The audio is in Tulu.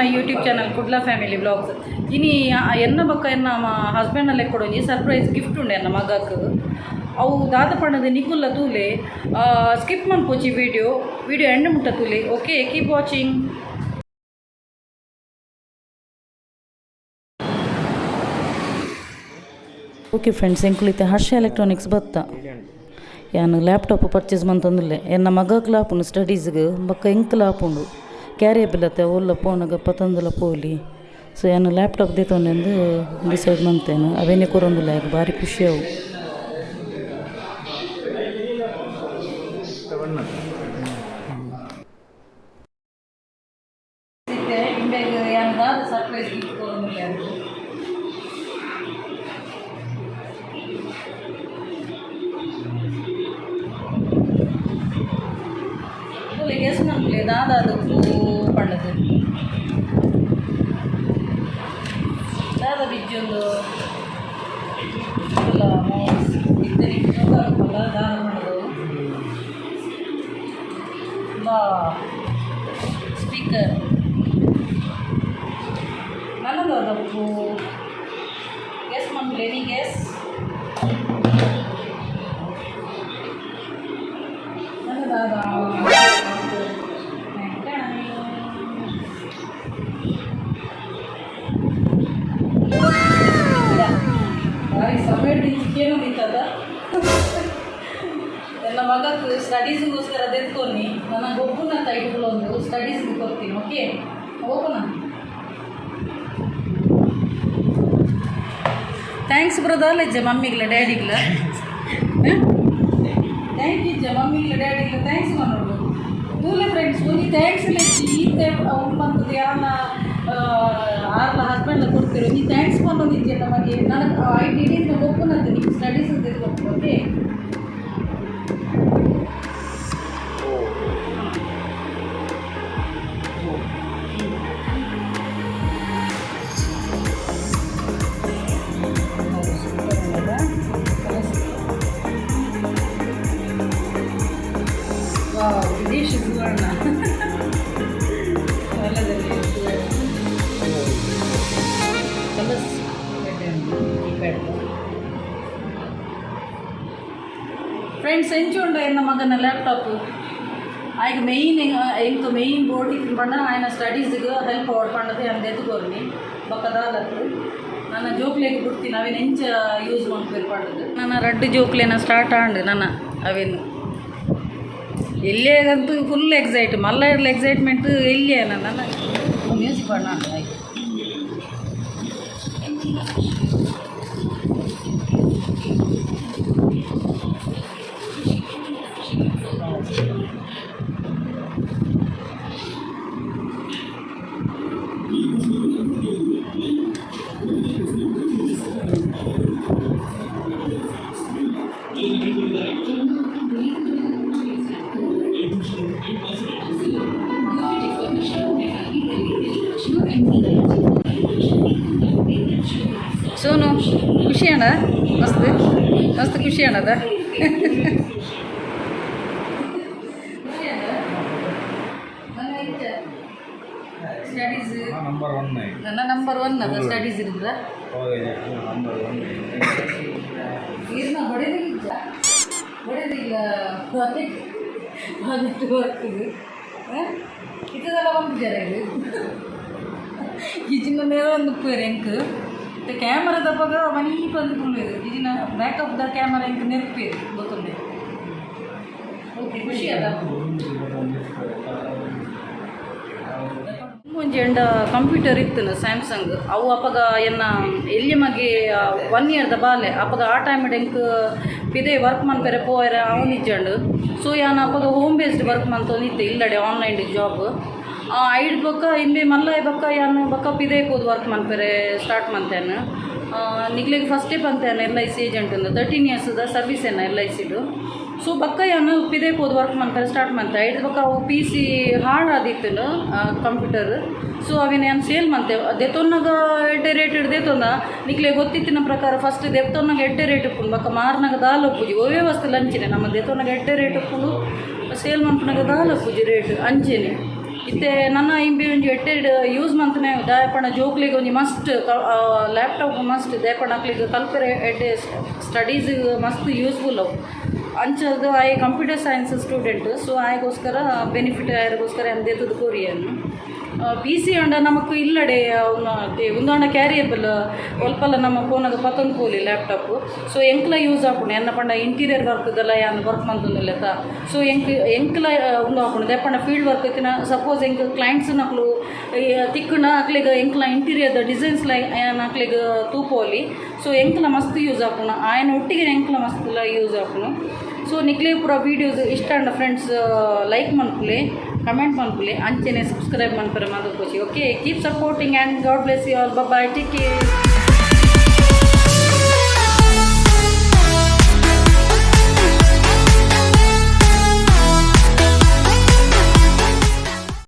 My YouTube channel Kudla Family Vlogs. ಇನಿ ಎನ್ನ ಬೊಕ್ಕ ಎನ್ನ ಹಸ್ಬೆಂಡ್ ಲೆಕ್ಕಡೊಂಜಿ ಸರ್ಪ್ರೈಸ್ ಗಿಫ್ಟ್ ಉಂಡೆ ಎನ್ನ ಮಗಕ್. ಅವು ದಾದ ಪಂಡದ ನಿಕುಲ್ಲ ತೂಲೆ. ಸ್ಕಿಪ್ ಮನ್ಪೊಚಿ ವಿಡಿಯೋ, ವಿಡಿಯೋ ಎಂಡ್ ಮುಟ್ಟ ತೂಲೆ. Okay, keep watching. Okay friends, ಎಂಕುಲಿತ್ತೆ ಹರ್ಷ ಎಲೆಕ್ಟ್ರಾನಿಕ್ಸ್ ಬತ್ತ. ಯಾನ್ ಲ್ಯಾಪ್ಟಾಪ್ ಪರ್ಚೇಸ್ ಮಂತೊಂದುಲ್ಲೆ. ಎನ್ನ ಮಗಕ್ಲ ಆಪುಂಡು ಸ್ಟಡೀಸ್ಗ್, ಬೊಕ್ಕ ಎಂಕ್ಲ ಆಪುಂಡು. ಕ್ಯಾರಿಯಬಲ್ ಅತ್ತೆ, ಓಲ್ಲ ಪೋನಗ ಪತೊಂದುಲ ಪೋಲಿ. ಸೊ ಯಾನ್ ಲ್ಯಾಪ್ಟಾಪ್ ದೆತೊಂಡೆಂದು ಡಿಸೈಡ್ ಮಂತೇನು. ಅವೇನೆ ಕೊರೊಂದುಲ್ಲೆ, ಆಯಗ್ ಬಾರಿ ಖುಷಿ ಅವು. ಇತ್ತೆ ಇಂಬೆಗ್ ಯಾನ್ ದಾದ ಸರ್ಪ್ರೈಸ್ ಗಿಫ್ಟ್ ಕೊರೊಂದುಲ್ಲೆ ಅಂದ್. ತೂಲೆ, ಗೆಸ್ ಮನ್ಪುಲೆ ದಾದ ಅದು ಪಂಡದು. ದಾದ ಬಿಜ್ಜೊಂದು ಇಲ್ಲ ಮೌಸ್. ಇತ್ತೆ ನಿಂಕ್ ಗೊತ್ತಾಪುಂಡ ದಾದ ಪಂಡದು. ಬಾ ಸ್ಪೀಕರ್ ನನ್ನದು. ಗೆಸ್ ಮನ್ಪುಲೆ, ಎನಿ ಗೆಸ್? ನನ್ನದಾದ. ಬಾರಿ ಸಮಯ ಕೇಳೋದಿತ್ತದ. ನನ್ನ ಮಗಕ್ ಸ್ಟಡೀಸ್ಗೋಸ್ಕರ ದೆತ್ಕೊನಿ. ನನ್ನ ಗೊಬ್ಬುನ ಒಂದು ಸ್ಟಡೀಸ್ಗೆ ಕೊಡ್ತೀನಿ. Okay, open. Thanks brother ಇಜ್ಜ ಮಮ್ಮಿಗ್ಲ ಡ್ಯಾಡಿಗ್ಲ? Thank ಇಜ್ಜ ಮಮ್ಮಿಗ್ಲ ಡ್ಯಾಡಿಗ್ಲ? Thanks ಮಾಡೋದು. ತೂಲೆ ಫ್ರೆಂಡ್ಸ್, ಒಂಜಿ thanks ಲೆಚ್ಚಿ. ಈತೆ ಉಂಡು ಯಾರನ್ನ ಆರ್ಲ ಹಸ್ಬೆಂಡ್ ಕೊಡ್ತೀರಿ. ಒಂಜಿ thanks ಪನ್ನೊಂದಿಜ್ಜೆ ನಮಗೆ. ನನಗೆ I T D ಗೊಪ್ಪುನಂತ ನೀವು ಸ್ಟಡೀಸ್ ಕೊಡ್ತೀರಿ. ಓಕೆ. ವಾವ್, ವಿದೇಶಿ ಸುವರ್ಣ ಹೊಲದಲ್ಲಿ. Colours keypad. ಫ್ರೆಂಡ್ಸ್, ಎಂಚ ಉಂಡು ಎನ್ನ ಮಗನ ಲ್ಯಾಪ್ಟಾಪ್? ಆಯ್ಕೆ ಮೇಯ್ನ್, ಎಂಕ್ ಮೇಯ್ನ್ ಬೋರ್ಡ್ ಇತ್ತಿನ ಪಂಡ ಆಯ್ನ ಸ್ಟಡೀಸ್ಗೆ ಹೆಲ್ಪ್ ಆವಡ್ ಪಂಡದು ಯಾನ್ ದೆತ್ಕೊರ್ನಿ. ಬೊಕ್ಕ ದಾಲತ್ತು ನನ್ನ ಜೋಕ್ಲೆಗ್ ಬಿಡ್ತೀನಿ, ಅವೇನು ಎಂಚ ಯೂಸ್ ಮನ್ಪುವೆರ್ ಪಂಡದು. ನನ್ನ ರಡ್ಡ್ ಜೋಕ್ಲೆನ ಸ್ಟಾರ್ಟ್ ಆಂಡ್. ನನ್ನ ಅವೇನು ಎಲ್ಲಿಗಂತೂ ಫುಲ್ ಎಕ್ಸೈಟ್, ಮಲ್ಲ ಎಕ್ಸೈಟ್ಮೆಂಟ್ ಎಲ್ಲಿಯ. ನನ್ನ ಮ್ಯೂಸಿಕ್ ಬಣ್ಣ ಆಯ್ತು. ಸೋನು, ಖುಷಿ ಅಣ್ಣ? ಮಸ್ತ್ ಮಸ್ತ್ ಖುಷಿ ಅಣ್ಣದ. Studies number one. ನನ್ನ ನಂಬರ್ ಒನ್ ಅದ ಸ್ಟಡೀಸ್ ಇರಿದ್ರ. Number one. ನೀರಿನ ಹೊಡೆದಿಲ್ಲ, ಹೊಡೆದಿಲ್ಲ. ಆದಷ್ಟು ಬರ್ತದೆ ಇತ್ತದೆಲ್ಲ ಬಂದಿದ್ದಾರೆ. ಇದು ಇಜಿನ ನೇರ ಒಂದು ಉಪ್ಪೇರು ಎಂಕ್ ಕ್ಯಾಮರಾದಪ್ಪಗ ಮನೀ ಬಂದು ಕುಲ್ವೇರು. ಇಜಿನ ಬ್ಯಾಕ್ ಆಫ್ the camera ಎಂಕ್ ನೆರ್ಪೇರು ಗೊತ್ತುಂಡೆ. ಓಕೆ, ಖುಷಿ ಅದ. ಒಂಜಿ ಎಂಡ ಕಂಪ್ಯೂಟರ್ ಇತ್ತು, ಸ್ಯಾಮ್ಸಂಗ್. ಅವು ಅಪಗ ಎನ್ನ ಎಲ್ಲಿ ಮಗೆ ಒನ್ ಇಯರ್ದ ಬಾಲೆ. ಅಪಗ ಆ ಟೈಮ್ ಎಂಕ್ ಪಿದೆ ವರ್ಕ್ ಮನ್ಪೆರೆ ಪೋಯರೆ ಅವನಿಜ್ಜಂಡು. ಸೊ ಯಾನ್ ಅಪಗ ಹೋಮ್ ಬೇಸ್ಡ್ ವರ್ಕ್ ಮಂತೊಂದಿತ್ತೆ ಇಲ್ಲಡೆ, ಆನ್ಲೈನ್ ಜಾಬ್. ಐಡ್ ಬೊಕ್ಕ ಇಂಬೆ ಮಲ್ಲ ಬೊಕ್ಕ ಯಾನ್ ಬೊಕ್ಕ ಪಿದೆ ಪೋದು ವರ್ಕ್ ಮನ್ಪೆರೆ ಸ್ಟಾರ್ಟ್ ಮಂತೇನೆ. ನಿಕ್ಲೆಗ್ ಫಸ್ಟೇ ಪಂತೇನೆ, ಎಲ್ I C agent ಒಂದು 13 ಇಯರ್ಸ್ದ ಸರ್ವಿಸ್ ಏನ ಎಲ್ I Sidu. So ಬೊಕ್ಕ ಯಾನ್ ಪಿದೆ ಪೋದು ವರ್ಕ್ ಮನ್ಪೆರೆ ಸ್ಟಾರ್ಟ್ ಮಂತೆ. ಐಡ್ ಬೊಕ್ಕ ಅವು ಪಿ ಸಿ ಹಾಳಾದಿತ್ತು ಕಂಪ್ಯೂಟರ್. ಸೊ ಅವೇನು ಯಾನ್ ಸೇಲ್ ಮಂತೆ. ದೆತೊನ್ನಗ ಎಡ್ಡೆ ರೇಟ್ ದೆತೊಂದ. ನಿಕ್ಲೆ ಗೊತ್ತಿತ್ತಿನ ಪ್ರಕಾರ ಫಸ್ಟ್ ದೆತ್ತೊನ್ನಗ ಎಡ್ಡೆ ರೇಟ್ ಉಪ್ಪುಂಡು, ಬೊಕ್ಕ ಮಾರ್ನಾಗ ದಾಲ ಉಪ್ಪುಜಿ. ಒವ್ವೇ ವಸ್ತು ಅಂಚಿನೆ, ನಮ್ಮ ದೆತೊನ್ನಗ ಎಡ್ಡೆ ರೇಟ್ ಉಪ್ಪುಂಡು, ಸೇಲ್ ಮನ್ಪುನಾಗ ದಾಲ ಉಪ್ಪುಜಿ ರೇಟ್. ಅಂಚೆನೆ ಇತ್ತೆ. ಇತ್ತೆ ನನ್ನ ಇಂಬೆ ಒಂಜಿ ಎಡ್ಡೆಡ್ ಯೂಸ್ ಮಂತನೆ. ದಾಯೆ ಪಂಡ ಜೋಕ್ಲೆಗ್ ಒಂಜಿ ಮಸ್ಟ್ ಲ್ಯಾಪ್ಟಾಪ್ ಮಸ್ಟ್. ದಾಯೆ ಪಂಡ ಅಕ್ಲೆಗ್ ಕಲ್ಪೆರೆ, ಎಡ್ಡೆ ಸ್ಟಡೀಸ್ ಮಸ್ತ್ ಯೂಸ್ಫುಲ್ ಅವು. ಅಂಚಾದ್ ಆಯೆ ಕಂಪ್ಯೂಟರ್ ಸೈನ್ಸ್ ಸ್ಟೂಡೆಂಟ್. ಸೊ ಆಯಗೋಸ್ಕರ, ಬೆನಿಫಿಟ್ ಆಯಗೋಸ್ಕರ ಯಾನ್ ದೆತ್ತುದು ಕೊರಿಯೆನ್. ಪಿಸಿ ಆಂಡ ನಮಕ್ ಇಲ್ಲಡೆ ಉಂದಾಂಡ ಕ್ಯಾರಿಯಬಲ್. ಒಲ್ಪಲ ನಮ್ಮ ಪೋನಾಗ ಪತ್ತೊಂದು ಪೋಲಿ ಲ್ಯಾಪ್ಟಾಪ್. ಸೊ ಎಂಕ್ಲ ಯೂಸ್ ಆಪುಂಡು. ಎನ್ನ ಪಂಡ ಇಂಟೀರಿಯರ್ ವರ್ಕ್ದೆಲ್ಲ ಯಾನ್ ವರ್ಕ್ ಮಂತೊಂದುಲ್ಲೆತ. ಸೊ ಎಂಕ್ ಎಂಕ್ಲ ಉಂದು ಆಪುಂಡು. ದಾಯೆ ಪಂಡ ಫೀಲ್ಡ್ ವರ್ಕ್ ಇತ್ತಿನ, ಸಪೋಸ್ ಎಂಕ್ ಕ್ಲೈಂಟ್ಸ್ ನಕುಲು ತಿಕ್ಕುಂಡ, ಅಕ್ಲೆಗ್ ಎಂಕ್ಲ ಇಂಟೀರಿಯರ್ದ ಡಿಸೈನ್ಸ್ ಯಾನ್ ಅಕ್ಲೆಗ್ ತೂಪೋಲಿ. ಸೊ ಎಂಕ್ಲ ಮಸ್ತ್ ಯೂಸ್ ಆಪುಂಡು. ಆಯನ ಒಟ್ಟಿಗೆ ಎಂಕ್ಲ ಮಸ್ತ್ ಯೂಸ್ ಆಪುಂಡು. ಸೊ ನಿಕ್ಲೆ ಪೂರ ವೀಡಿಯೋಸ್ ಇಷ್ಟ ಆಂಡ ಫ್ರೆಂಡ್ಸ್, ಲೈಕ್ ಮನ್ಪುಲೆ, ಕಮೆಂಟ್ ಮನ್ಪುಲೆ, ಅಂಚೆನೆ subscribe ಮನ್ಪರೆ ಮದಪೊಡ್ಚಿ. Okay, keep supporting and God bless you all. Bye, take care.